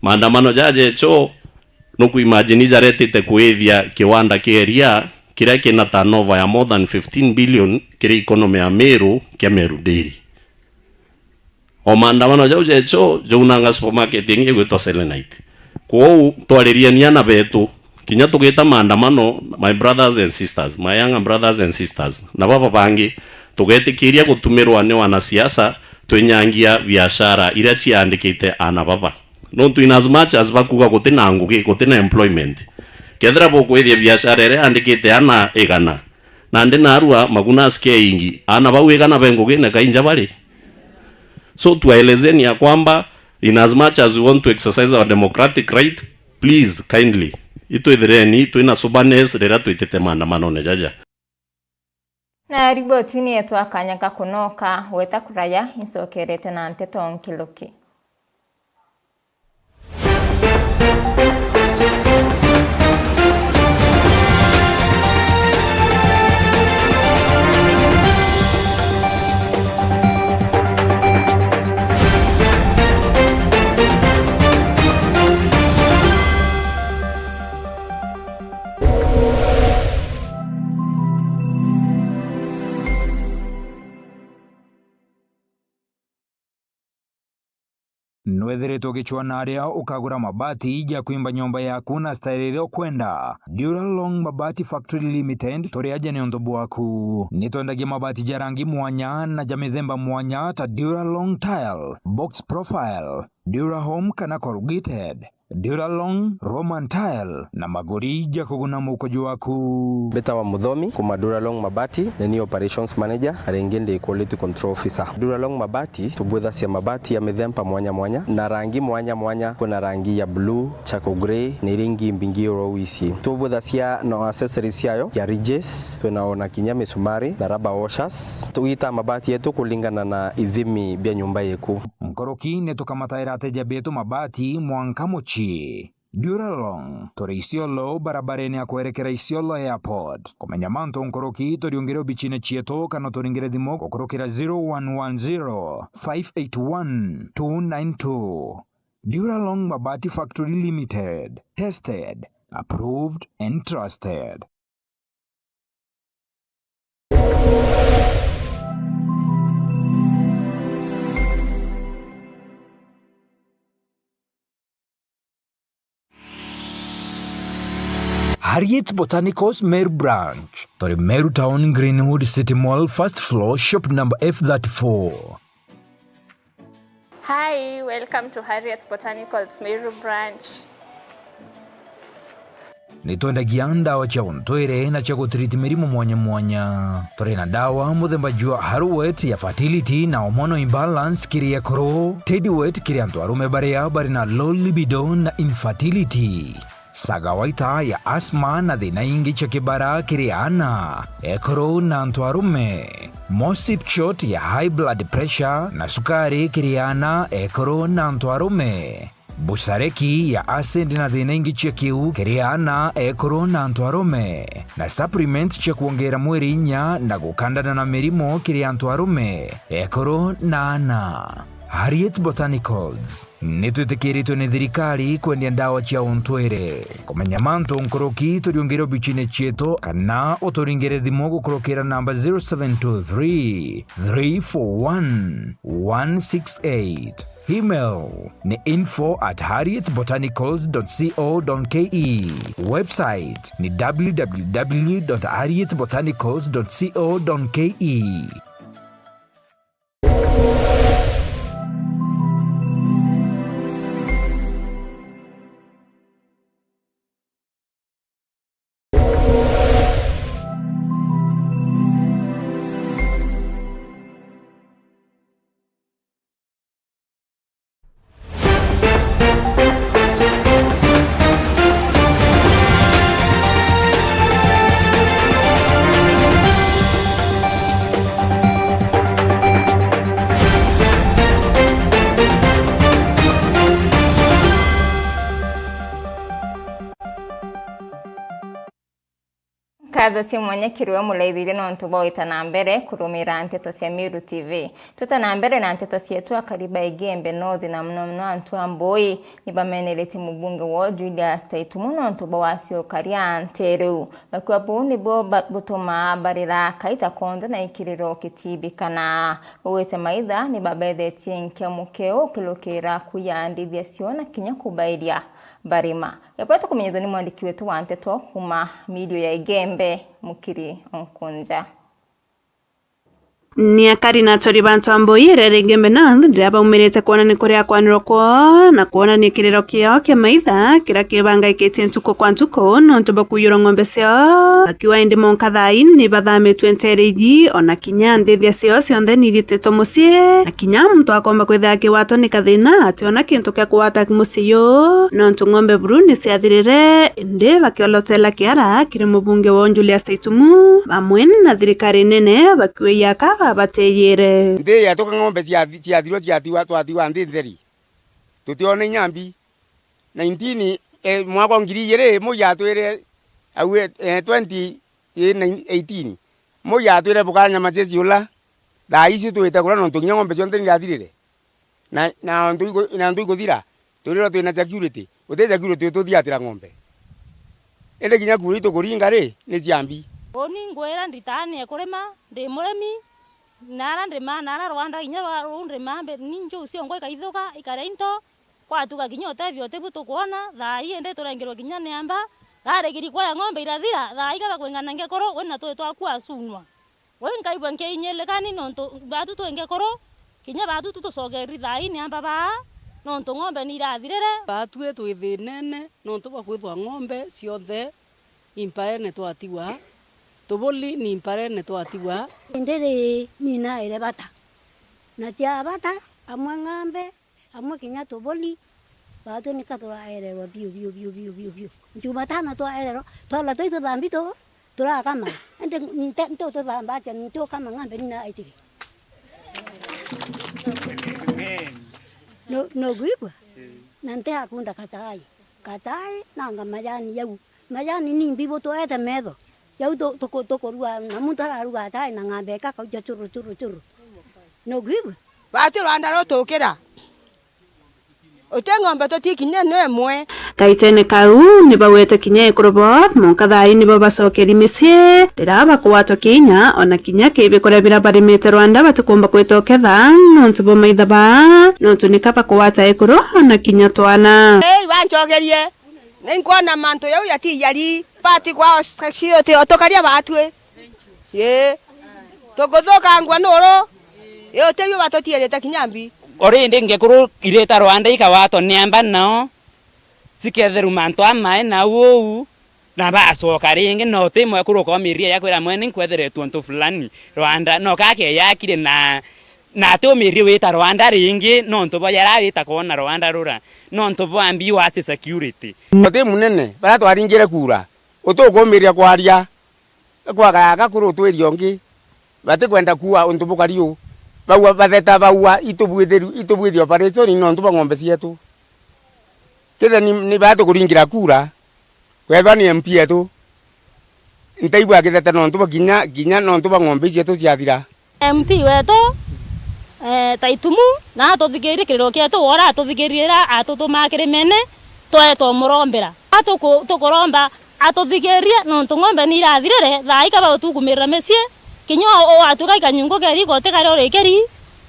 Maandamano jaja echo, nuku imagine jaretite kwithia kiwanda kia iria kiria kina turnover ya more than fifteen billion kiri economy ya Meru kia Meru Dairy. O maandamano jau jecho jaunanga supermarket ingi igwitwa Selenite. Kwou twaririania na betu, kinya tugita maandamano, my brothers and sisters, my younger brothers and sisters, na baba bangi, tugetikiria gutumirwa ni wanasiasa twinyangia biashara iria ciandikite ana baba. Nontu in as much as bakuga guti na ngugi, guti na employment, kethira bukwithia biashara iria yandikite ana igana, nandi narua Magunas keingi, ana bau igana be ngugine kainja bari? So tuwaelezeni ya kwamba, in as much as we want to exercise our democratic right, please, kindly, itwithireni twina soberness riria twitite maandamanone jaja. Na riboti ni yetu akanya ka kunoka, weta kuraya, incokerete na nteto nkiluki. Nwethiritwe ugicwaa na aria ukagura mabati ja kwimba nyomba yaku na style iria ukwenda? Duralong Mabati Factory Limited turi aja niuntu bwaku. Nitwendagia mabati ja rangi mwanya na ja mithemba mwanya ta Duralong Tile, Box Profile, Durahome kana Corrugated. Duralong, Roman Tile na maguri ja kuguna mukojo waku. Mbitawa Muthomi, kuma Duralong Mabati, ni ni operations manager, na ringi ndi quality control officer. Duralong Mabati, tubwithacia mabati ya mithemba mwanya mwanya, na rangi mwanya mwanya. Kwina rangi ya blue, charcoal grey, na iria ingi mbingi oro wisi. Tubwithacia na accessories ciayo, ya ridges, twina ona kinya misumari na rubber washers. Tugitaa mabati yetu kulingana na ithimi bia nyumba yeku. Nkuruki ni tukamataira ateja betu mabati mwanka mucii. Duralong, turi Isiolo, barabarene ya kwerekera Isiolo Airport. Kumenya mantu nkuruki, turiungire obicine cietu kana turingire thimu gukurukira zero one one zero, five eight one, two nine two. Duralong Mabati Factory Limited. Tested, approved and trusted. Harriet Botanicals Meru Branch. Turi Meru Town, Greenwood City Mall, first floor, shop number F thirty-four. Hi, welcome to Harriet Botanicals Meru Branch. Ni twendagia ndawa cia untwire na cia gutreat mirimo mwanya mwanya. Turi na ndawa muthemba jwa Haruwet ya fertility na hormonal imbalance kiri ekuru, Tediwet kiri antu arume baria bari na low libido na infertility. Sagawaita ya asthma na thina ingi cia kibara kiri aana, ekuru na antu arume. Mosipchot ya high blood pressure na sukari kiri aana, ekuru na antu arume. Busareki ya acid na thina ingi cia kiu kiri aana, ekuru na antu arume. Na supplement cia kwongera mwiri inya na gukandana na mirimo kiri antu arume, ekuru na aana. Harriet Botanicals. Ni twitikiritwe ni thirikari kwendia ndawa cia untwire. Kumenya mantu nkuruki, turiungire obicine cietu kana uturingire thimu gukurukira namba zero seven two three, three four one, one six eight. Email ni info at harriet botanicals dot co dot ke. Website ni w w w dot harriet botanicals dot co dot ke. Nkatho cia mwanya kiri we muraithiria nontu bwa gwita na mbere kurumira nteto cia Meru T V. Twita na mbere na nteto cietu, akari ba Igembe North na muno muno antu a Mbui ni bameneretie mubunge woo Julius Taitumu nontu bwa wacio ukaria nteere u. Bakiuga buu nibuo ba-, butumaa barira kaita konthe na ikiriro kitibikana. Ugwite maitha ni babethetie nkia mukeo ukirukira kuya ndithia cio na kinya kubairia barima. Gakwe tukumenyithua ni mwandiki wetu wa nteto kuuma mirio ya Igembe, Mukiri Nkunja. Ni akari na aturi ba antu a Mbui iria ri Igembe North, riria baumirite kwonania kuria kwanirwa kwoo na kwonania kiriro kiao kia maitha kiria kibangaikitie ntuku kwa ntuku nontu bwa kuiyurwa ng'ombe ciao. Bakiuga indi monka thaa ii ni bathamitue nteere iji, ona kinya ndithia ciao cionthe ni irititwe mucii, na kinya muntu akomba kwithira akigwatwa ni kathina ationa kintu kia kugwata mucii juu, nontu ng'ombe buru ni ciathirire, indi bakiolotela kiara kiri mubunge woo Julius Taitumu, bamwe na thirikari nene bakiuga aka babateyire. Nthi yetu ka ng'ombe ciathi-, ciathirwe ciatiwa, twatiwa nthi ntheri. Tutiona inya mbi. Nineteen, eh, mwaka wa ngiri igiri, Moi atwire, auge, eh, twenty, eh, nine-, eighteen. Moi atwire bukanyama ceci ula, thaa ici twite kura nontu kinya ng'ombe cionthe nirathirire. Na, na antu iku-, na antu ikuthira, twirwa twina security. Uti security ututhiatira ng'ombe. Indi kinya kura itukuringa ri, ni cia mbi. Uni ngwira nditaania kurima, ndi murimi, nara ndima, nara rwanda kinya rwa, ruu ndima, mbe-, ni njuu ciongwa ikaithuka, ikaria into, kwatuga kinya utethio utibu tukwona, thaa ii indi turengerwe kinya ni amba, rarigiri kwaya ng'ombe irathira, thaa ii kaba kwingana ngekuru, wina tui twakua acunwa. Ui nkaigua nkiinyilikani nontu baatu twi ngekuru, kinya baatu tu tucokeri thaa ii ni amba baa, nontu ng'ombe ni irathirire. Baatwi twi thiinene nontu bwa kwithwa ng'ombe cionthe ni mparene twatigwa, tubuli ni mparene twatigwa. Indi ri ni naire bata, na tia bata, amwe ng'ambe, amwe kinya tubuli, baatwi nika turaererwa biu, biu, biu, biu, biu, biu. Jumatano twaererwa, twala twi tuthambi tu, turakama. Indi nte-, nti ututhamba atia, nti ukama ng'ambe ni naitiri. No, no gwigua? Na nti akunda katai. Katai, nanga majani yau. Majani ni mbibu twete metho. Jau tu-, tuku-, tukurua, na muntu araruga atai na ng'ambe ikakauja churu, churu, churu. No gwigua? Bati rwanda rutukira. Uti ng'ombe tuti kinya no imwe. Kaitene kau, ni bagwete kinya ekuru bo, monka thaa ii nibo bacokeri micii, riria bakugwatwa kinya, ona kinya ki bikuria biria barimite rwanda batikumba kwita uketha, nontu bwa maitha baa, nontu nika bakugwata ekuru, ona kinya twana. Ei, bancokerie. Ninkwona mantu jau jatijari, bati kwa security, utukaria baatwi. Ii. Tukuthukangua nuru? Ii, utibio batutiirite kinya mbi. Already ngekuru irita rwanda ikawatwa ni amba nao, ciketheruma antu a mai na uu, na bacoka ringi, na uti mwekuru ukomiria ya kwira mwene, nkwetheretwe untu fulani. Rwanda, no kakeyakire na, na ati umirie wita rwanda ringi, nontu bwa jara wita kwona rwanda rura, nontu bwa mbi wa security. Uti munene, baria twaringire kura, utukumiria kwaria. Kwagaya gakuru utwiria ungi, batikwenda kuua untu bukari uu. Baua, batheta baua, itubwithiru-, itubwithia operation nontu bwa ng'ombe cietu. Kethira ni, ni baa tukuringira kura, kwethwa ni M P etu, ntaigua akitheta nontu bwa kinya, kinya nontu bwa ng'ombe icietu ciathira. M P wetu, eh, ta itumu, na atuthikirie kiriro kietu, wora atuthikirie riria atutumaa kiri mene, tweetwa umurombera. A tuku-, tukuromba atuthikirie, nontu ng'ombe ni irathirire, thaa ii kaba utukumirira micii, kinya u-, ugatuika ikanyungu keri goti karia urikiri,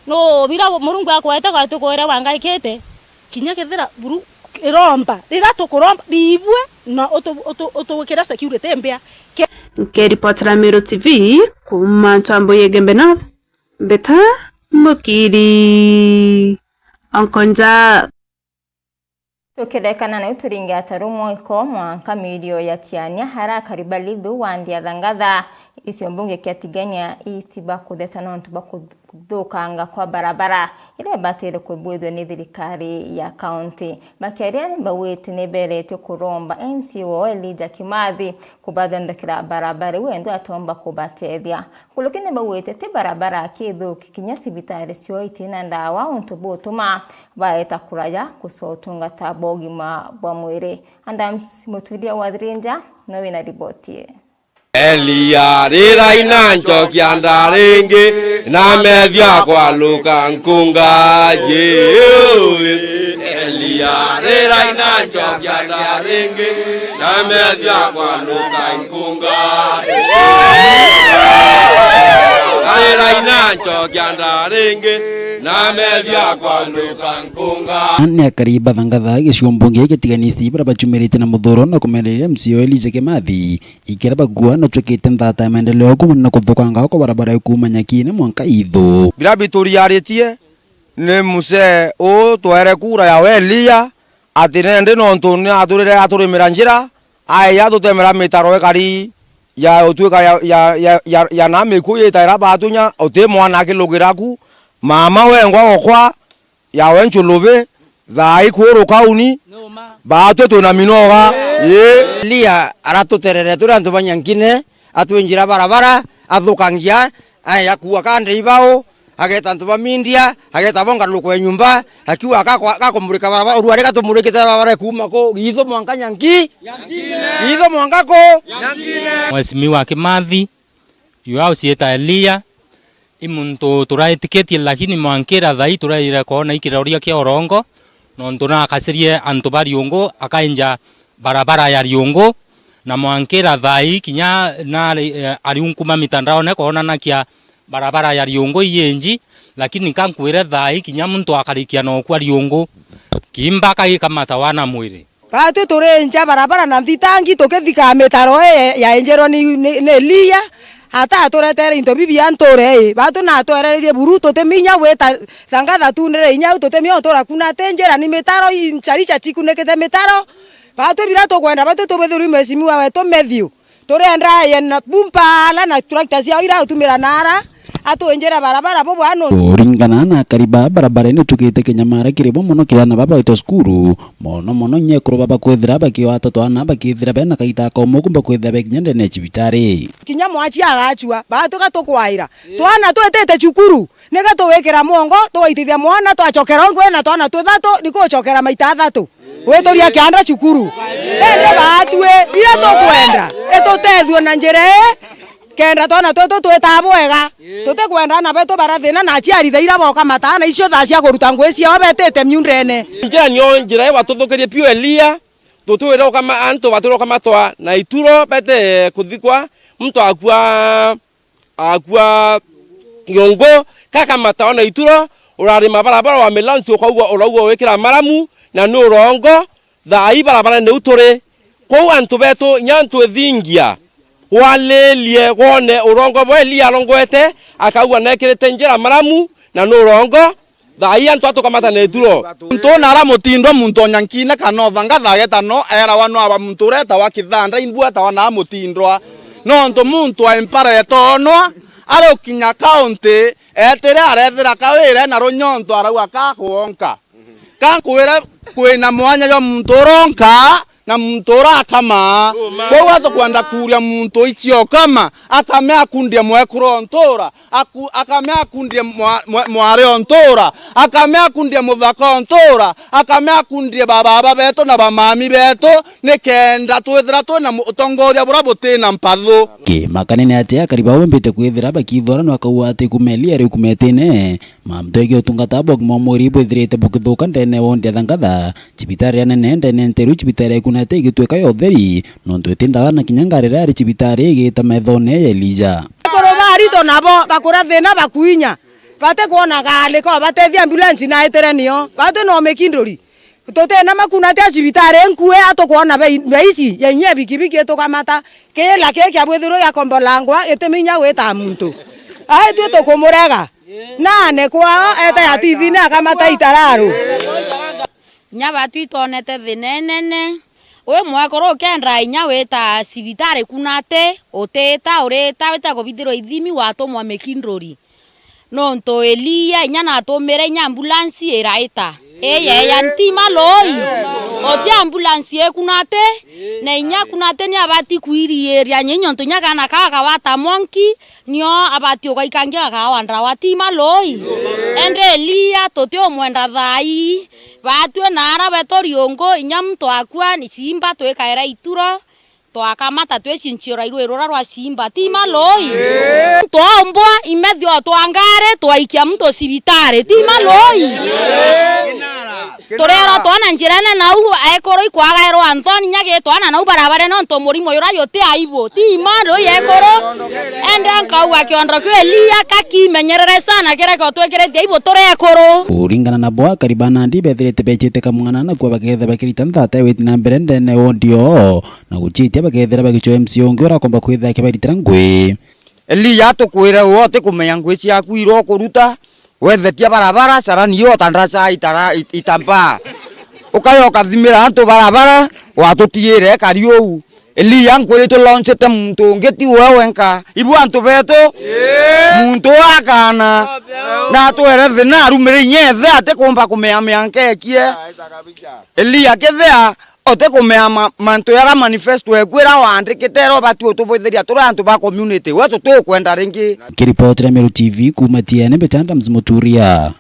nu bira Murungu akwete gwatukwire wangaikite. Kinya kethira buru iromba, riria tukuromba, riibue na utu-, utu-, utugwikire security mbia. Ke- Nkiripotera Meru T V kuuma Ntwambo ya Igembe North, Mbeta Mukiri. Onkonja. Tukirekana nau turinge ataru mwiko mwanka mirio ya Tiania arakari ba Lithu wa nthi ya Thangatha, icio mbunge kia Tigania East bakutheta nontu bwa kuthukanga kwa barabara iria ibatire kubwithua ni thirikari ya kaunti. Bakiaria, baugite ni beretie kuromba M C A wao Elijah Kimathi kubathondekera barabara iu endo atomba kubatethia. Nkuruki ni baugite ti barabara ki ithuki, kinya cibitari cio itina ndawa, untu butuma baeta kuraya gucoa utungata bwa ugima bwa mwiri. Adams Muturia wa Thirinja no wina riboti ii. Elia, rirai na ncokia nda ringi, na methia kwaluka nkunga, Jiu. Elia, rirai na ncokia nda ringi, na methia kwaluka nkunga. Rirai na ncokia nda ringi, na methia kwaluka nkunga. Ni akari ba Thangatha gicigo mbunge gia Tigania East baria bachumirite na muthuro na kumereria M C A Elijah Kimathi. Ikira bakua na twikite nthata ya maendeleo kumana na kuthukanga kwa barabara ya kuuma Nyakine mwanka Ithu. Biria bituriaritie ni mzee uu twaere kura ya Elia, ati nende nontu ni aturire aturimira njira, aeja atutemera mitaro ikari ya utwika ya, ya, ya, ya, ya na miku yitaira batunya, uti mwana akilugira ku, mama wengwa gokwa, yawe nchulubi, thaa ii kuru kauni, baatwi twina minoga. Ii. Elia aratuterere turi antu ba Nyakine, atwinjira barabara, athukangia, aya akua kande ibao, ageta antu ba media, ageta bo ngarukwe nyumba, akiuga gakwa-, gakumurika barabara, urua rika tumurikite barabara kuuma ku Githu mwanka Nyanki. Githu mwanka ku? Mheshimiwa Kimathi, You are Usieta Elia, i muntu turaitikitie, lakini mwankira thaa ii turaire koona i kiroria kia urongo, nontu naakacirie antu ba Riungu, akainja barabara ya Riungu, na mwankira thaa ii kinya nari, eh, ariunkuma mitandaone koonanakia barabara ya Riungu iinji, lakini ka nkwire thaa ii kinya muntu akarikia nokua Riungu, kiimba kagikamata wana mwiri. Baatwi turi nja barabara na nthitangi tukithika mitaro ii yaenjerwe ni, ni, ni Elia, Ata aturetere into bibi anture ii, batu na atwerererie buru, tutiminya gwita thangatha tunire inya au, tutiminya utura kuna ati njira ni mitaro, i ncharicha chikunikite mitaro. Batu bira tukwenda, batu tubithirwe mheshimiwa wetu Matthew. Turenda aye na bumper ala na tractor ciao ira utumira nara, atwinjire barabara bubwa nontu. Kuringana na akari ba barabara ino, tukite kinyamara kiri bo mono kiri ana baba baitwa cukuru, mono mono nyekuru baba kwithira bakiwata twana bakithira bena kaita ka umuku bakwithira bekinya ndene ya cibitari. Kinya mwachi agachua, batuka tukwaira. Twana twitite cukuru, nika tuwikira mwongo, tugaitithia mwana, twachokera ungu ena twana tuthatu, nikuchokera maita athatu. Gwituria kianda cukuru. Indi baatue, biria tukwenda, itutethue na njira ii, kenda twana twetu twita bwega. Tutikwenda ana betu barathina na aciari thaira boka matana icio thaa cia kuruta ngui ciao betite miundene. Njira nio njira ii watuthukirie piu Elia, tutwire ukama-, antu batwire ukamatwa na ituro bete kuthikwa, muntu akua akua kiongo, kakamata ona ituro, urarima barabara wa milansi, ukaugua, uraugua wikira maramu, na ni urongo, thaa ii barabara neu turi. Kwou antu betu, inya antu ithingia, walirie wone urongo bwa Elia arongwete, akaugua nekirite njira maramu, na ni urongo, thaa ii antu atukamata na ituro. Muntu una aramutindwa muntu onya nkine kana uthangatha ageta no, erawa no aba muntu uretawa kithanda, imbua etawa na amutindwa. Nontu muntu aimpara etoonwa, ari ukinya kaunti, etire arethira kawire na runyonto arauga kakuonka. Kankwire kwina mwanya jwa muntu uronka na muntu urakamaa. Kwou atukwenda kuria muntu icio ukama, akame akundie mwekuru o ntura, aku-, akame akundie mwa-, mwa-, mwari o ntura, akame akundie muthaka o ntura, akame akundie bababa betu na bamami betu, nikenda twithira twina mu-, utongoria buria butina mpathu. Kimakanene ati akari bau bambite kwithira bakithora no akauga ati kumeli ari ukumetine. Mantu egie utungata bwa ugima wa mwiri bwithirite bukithuka ndene ya wondi ya Thangatha, cibitari ya nene ndene nteru, cibitari ya Ikunate igitwika ya utheri, nontu iti ndawa na kinya ngari iria yari cibitari igita methone ya Elija. Akuru ba Rito nabo bakura thina bakuinya, batikwona gari ko batethia ambulance na itire nio, batu no mikinduri. Tutina Makunate a cibitari nkue, atukwona bei-, raisi, yenye bikibiki itukamata, kila kii kiabwithirwe giakombolangwa, gitiminya gwita muntu. Ai twi tukumurega. Nane kwao, ete ya T V-ini akamata itararu. Inya batwi twonete thina inene. Wi mwekuru ukenda inya wita cibitari Kunate, utita, urita, wita kubithirwa ithimi, watumwa mikinduri. Nontu Elia inya natumire inya ambulance iraita. Ii yeya nti maloi. Oti ambulance ikunate, na inya Kunate ni abati kwiriiria nyi nontu inya kana kaa kawata mwanki, nio abati ugaikangia gakawa ndawa, ti maloi. Ende Elia tuti umwenda thaa ii. Batue na ara betu riungu, inya muntu akua ni ciimba twikaira ituro. Twakamata twicincio rairu rura rwa ciimba, ti maloi. Twaumbwa imethio twa ngari, twaikia muntu cibitari, ti maloi. Turerwa twana njirene nau, ekuru ikwagairwa nthoni, inya gi twana nau barabara nontu murimo yura yuti aibu, ti maloi ekuru. Ende nkauga kiondo kiu Elia kakimenyerere sana kiria kiotwikiritie aibu turi ekuru. Kuringana nabo, akari ba Nandi bethirite becite kamwana na kuo baketha bakirita nthata ya witi na mbere ndene ya wondi yoo. Na guchitia bakethira bagichwa M C A ungi urakomba kwithira akibaritira ngui. Elia, tukwire uu utikumenya ngui ciaku iria ukuruta, wethetia barabara, carani iyo utandaca itara-, it-, itambaa. Ukaya ukathimira antu barabara, watutiire kari uu. Elia, nkwire tulaunchite muntu ungi, ti we wenka. Ibu antu betu, muntu uu akana, na atwere thina arumire inya ethe atikumba kumea mianka ekie. Elia, kethia utikumea ma-, mantu jaria manifesto eku iria waandikite iria ubati utubwithiria turi antu ba community, we tutiukwenda ringi. Nkiripotera Meru T V kuuma Tiene, mbita Adams Muturia.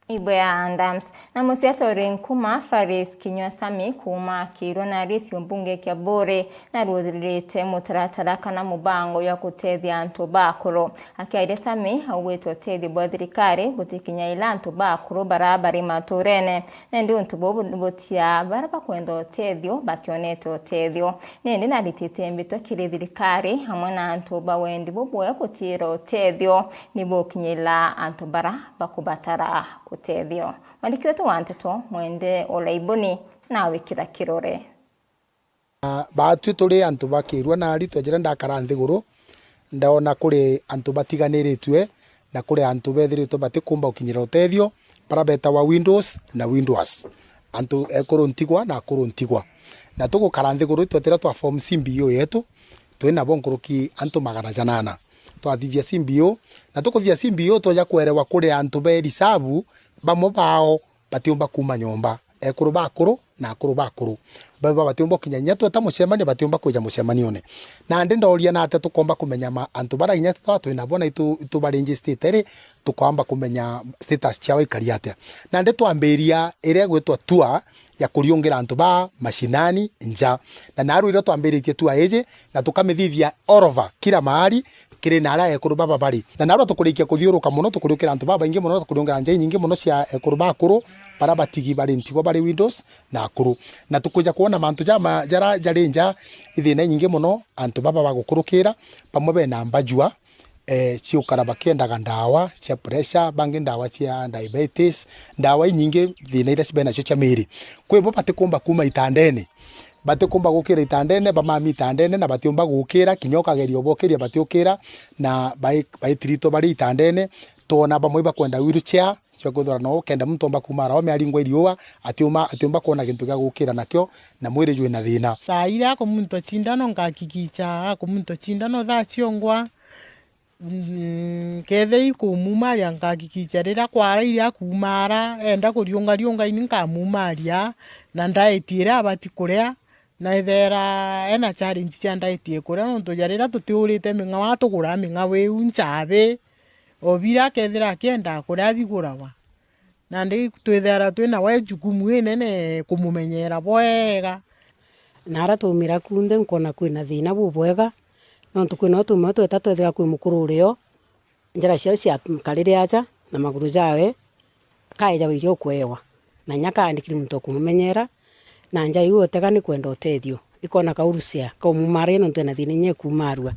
Ibwe ya Adams. Na musiasa uri nkuma Faris Kinyua Sami kuuma Kiirwa na Aris umbunge kia Buuri, naruuririte mutaratara kana mubango jwa gutethia antu bakuru. Akiaria Sami augite utethio bwa thirikari butikinya ila antu bakuru bara bari maturene. Nandi untu buu bu-, butia bara bakwenda utethio bationete utethio. Nandi naritite mbitwa kiri thirikari amwe na antu ba wendi bubwe gutiira utethio nibukinyira antu bara bakubatara utethio. Mwandiki wetu wa nteto Mwende Olaibuni nawikira kirore. Na baatwi turi antu ba Kirua nari, twejire ndakara nthiguru, ndona kuri antu batiganiritue, na kuri antu bethiritwe batikumba gukinyira utethio, bara betawa widows na widowers. Antu ekuru ntigwa na akuru ntigwa. Na tugukara nthiguru, twetira twa form C B O yetu, twi nabo nkuruki antu magana janana. Twathithia C B O, na tukuthithia C B O, tweja kwerewa kuri antu be reserve, bamwe bao batiumba kuuma nyomba. Ekuru bakuru na akuru bakuru. Baba batiumba kinya inya tweta mucemanio, batiumba kwija mucemanione. Nandi ndoria na atia tukomba kumenya ma, antu bara inya twa twina bo na itu, itubaringistite ri, tukoamba kumenya status ciao ikari atia. Nandi twambiria iria igwitwa tour ya kuriungira antu ba mashinani nja. Na naru iria twambiritie tour iji, na tukamithithia all over, kila mahali, kiri na aria ekuru baba bari. Na narua tukurikia kuthiuruka mono, tukuriukira antu babaingi mono, tukuriungira nja inyingi mono cia ekuru bakuru, bara batigi bari ntigwa bari widows na akuru. Na tukwija kwona mantu jama, jara jari nja, ithina inyingi mono, antu baba bagukurukira, bamwe bena mbajua, eh, ciukara bakiendaga ndawa cia pressure, bangi ndawa cia diabetes, ndawa inyingi thina iria bena cio cia miri. Kwi bo batikumba kuuma itandene. Batikumba gukira itandene, bamami itandene, na batiumba gukira, kinya ukageria ubokiria batiukira, na bai-, baitiritwe bari itandene. Twona bamwe bakwenda wheelchair, cia kwithirwa no kenda muntu omba kuuma ara ome aringwa iriua, atiuma, atiumba kwona gintu gia gukira nakio, na mwiri jwina thina. Thaa iria akumuntwa cindano, ngakikicha akumuntwa cindano thaa ciongwa. Mm, kethira ikumumaria, ngakikicha riria kwara iria akumara, enda kuriunga riunga ini nkamumaria, na diet iria abati kuria, na ethera ena challenge cia diet ikuria, nontu ja riria tutiurite ming'ao, tugura ming'ao iu nchabi, o biria akethira akienda kuria bigurawa. Nandi twithera twina we jukumu inene kumumenyera bwega. Na ara twaumira kunthe, nkona kwina thina bubwega, nontu kwina utumwa tweta twethira kwi mukuru urio, njara ciao ciakarire aja na maguru jawe, kaeja wirio kwewa, na inya kaandikire muntu wa kumumenyera, na nja iu utega ni kwenda utethio, ikona kaurucia kaumumaria nontu ena thina inya ikumarua.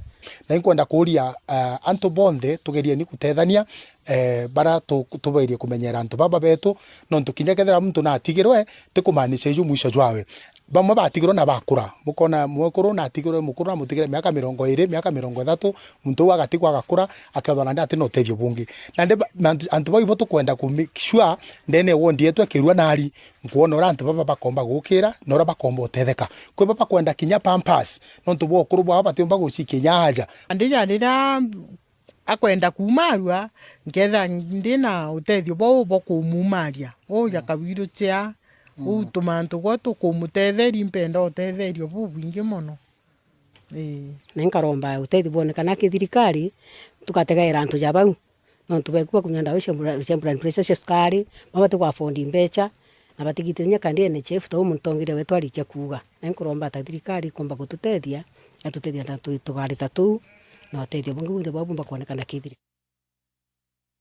Na inkwenda kuuria, ah, antu bonthe tugerieni gutethania, eh, bara tu-, tubairie kumenyera antu baba betu, nontu kinya kethira muntu natigirwe, ti kumaanisha iju mwisho jwawe. Bamwe batigirwe na bakura. Mukona mwekuru natigirwe, mukuru namutigire miaka mirongo iri, miaka mirongo ithatu, muntu uu agatigwa agakura, akethwa nandi atina utethio bungi. Nandi ba-, antu, antu bau ibo tukwenda ku make sure ndene ya ward yetu ya Kirua nari, nkwona uria antu baba bakomba gukira, na uria bakomba utetheka. Kwi baba bakwenda kinya pampers, nontu bwa ukuru bwao batiumba gucikia inya aja. Nandi ja riria akwenda kumarua, nkethira ndina utethio bou bwa kumumaria, uu ja kawiruchea, uu tumantu gwa tukumutetheria, impenda utetherio bubwingi mono. Ii. Na inkaromba utethio bwonekana ki thirikari, tugategaira antu ja bau, nontu beku bakunywa ndawa cia blood, cia blood pressure, cia sukari, mabati gwa afford mbecha, na batigitithia kandi N H I F ta uu mutongeria wetu arikia kuuga. Na inkuromba ta thirikari ikomba gututethia, yatutethia ta twi tugari ta tuu, na utethio bungi bunthe bwa bumba kwonekana ki thirikari.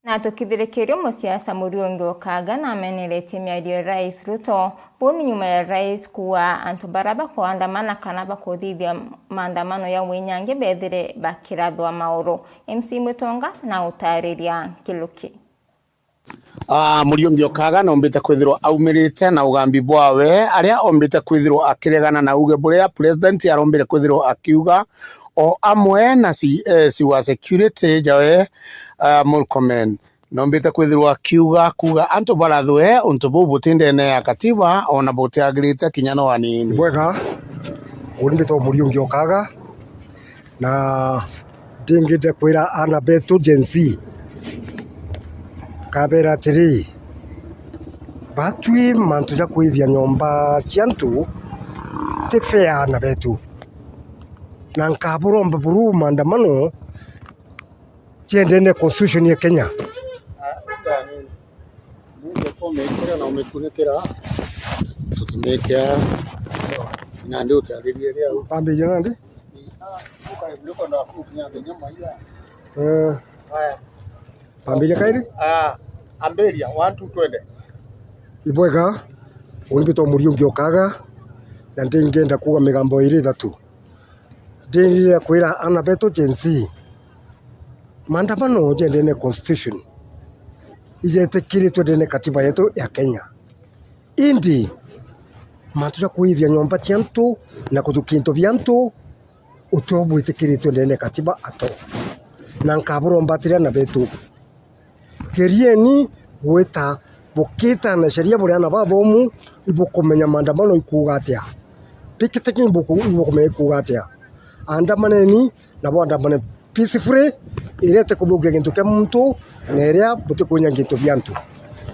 Na tukithirikiria, musiasa Muriungi Okaga nameneretie miario ya Rais Ruto. Buu ni nyuma ya Rais kuuga antu baria bakwandamana kana bakuthithia maandamano ya winyangi bethire bakirathwa mauru. M C Mutonga na utariria kiluki. Ah, Muriungi Okaga noombite kwithirwa aumirite na ugambi bwawe, aria oombite kwithirwa akiregana na uuge buria President arombire kwithirwa akiuga, o amwe na C S wa security jawe, ah, Murkomen. Noombite kwithirwa akiuga kuuga antu barathwe untu buu buti ndene ya katiba, ona butiagirite kinya no anini. Bwega, uni mbitwa Muriungi Okaga, na ndingite kwira aana betu Gen Z, nkabera atiri, batwi mantu ja kwithia nyomba cia antu ti fair aana betu, na nkaburomba buru maandamano ciendene constitution ya Kenya. Tukimekia nandi utaririe riu. Twambirie nandi? Eh. Twambirie kairi? Ah, ambiria, one, two, twende. Ibwega, uni mbitwa Muriungi Okaga, na ndingenda kuuga migambo iri ithatu. Ndinire kwira aana betu Gen Z, maandamano jendene constitution, ijetikiritwe ndene katiba yetu ya Kenya. Indi mantu ja kuithia nyomba cia antu na kujukia into bia antu, utio bwitikiritwe ndene ya katiba ato. Na nkaburomba atiri ana betu, gerieni gwita bukita na sheria buria ana bathomu ibukumenya maandamano ikuuga atia. Picketing ibuku-, ibukumenya ikuuga atia. Andamaneni na bwandamane peacefully, iria itikuthukia gintu kia muntu na iria butikunyangia into bia antu.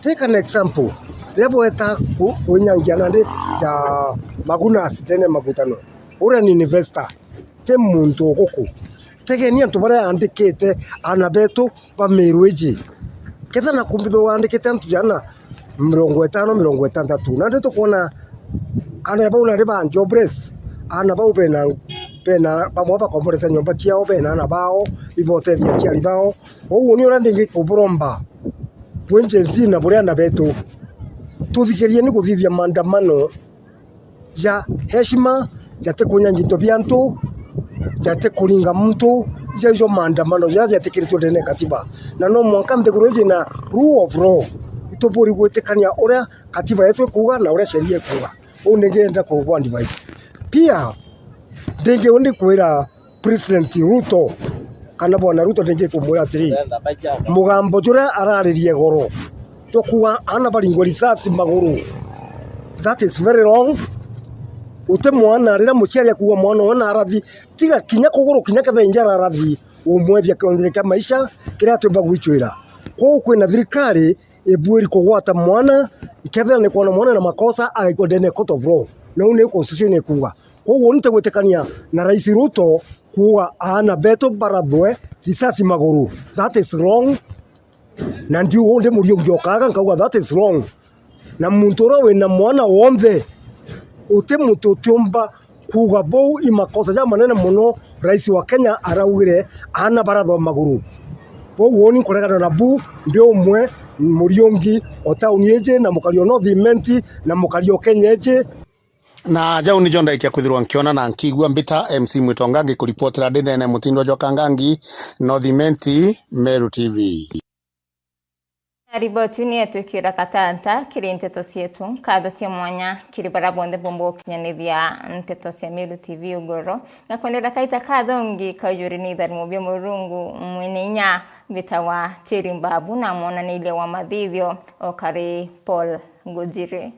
Take an example, riria bweta ku-, kunyangia nandi ja Magunas ndene ya makutano, uria ni investor, ti muntu o guku. Tegeni antu baria aandikite ana betu ba Meru iji. Ketha na kumbithirwa waandikite antu jana mirongo itano, mirongo itantatu. Nandi tukwona ana bau nari ba jobless. Ana bau bena, bena bamwe bakomborete nyomba ciao, bena ana bao, ibotethia aciari bao. Kou uni uria ndingi kuburomba, bwi Gen Z na buri ana betu, tuthikirieni kuthithia maandamano ja heshima, jatikunyangia into bia antu, jatikuringa muntu, ja ijo maandamano jaria jatikiritwe ndene ya katiba. Na no mwanka nthiguru iji na rule of law, ituburi gwitikania uria katiba yetu ikuuga na uria sheria ikuuga. Uu ningi ndenda kubu advice. Pia, ndingi undi kwira President Ruto, kana Bwana Ruto ndingi kumwira atiri, mugambo juria araririe goro, jwa kuuga ana baringwe risasi maguru, that is very wrong. Uti mwana, riria muciari akuuga mwana ona arathi, tiga kinya kuguru, kinya ketha injara arathi, umwethia kionthire kia maisha kiria atumba gwichwira. Kwou kwina thirikari ibuiri kugwata mwana, nkethira ni kwona mwana na makosa, agaikwa ndene ya court of law. Na uu ni constitution ikuuga. Kwou uu ntigwitikania na Rais Ruto kuuga aana betu barathwe risasi maguru. That is wrong. Na ndiuga undi Muriungi okaga nkauga that is wrong. Na muntu uria wina mwana wonthe, uti muntu utiumba kuuga buu i makosa jamanene mono. Rais wa Kenya araugire aana barathwa maguru. Buu uuni nkuregana nabu, ndi umwe Muriungi o tauni iji, na mukari o North Imenti, na mukari o Kenya iji. Na jau nijo ndaikia kwithirwa nkiona na nkiigua. Mbita M C Mwitonga ngikuripotera ndi ndene mutindo jwa Kangangi, North Imenti, Meru T V. Na riboti iu ni yetwikira katanta kiri nteto cietu. Nkatho cia mwanya kiri baria bonthe bomba gukinyanithia nteto cia Meru T V ugoro. Na kwendera kaita kathongi kaujuri ni itharimo bia Murungu mwene inya, mbitawa Tiri Mbabu, na mwonaniria wa mathithio o kari Paul Ngujiri.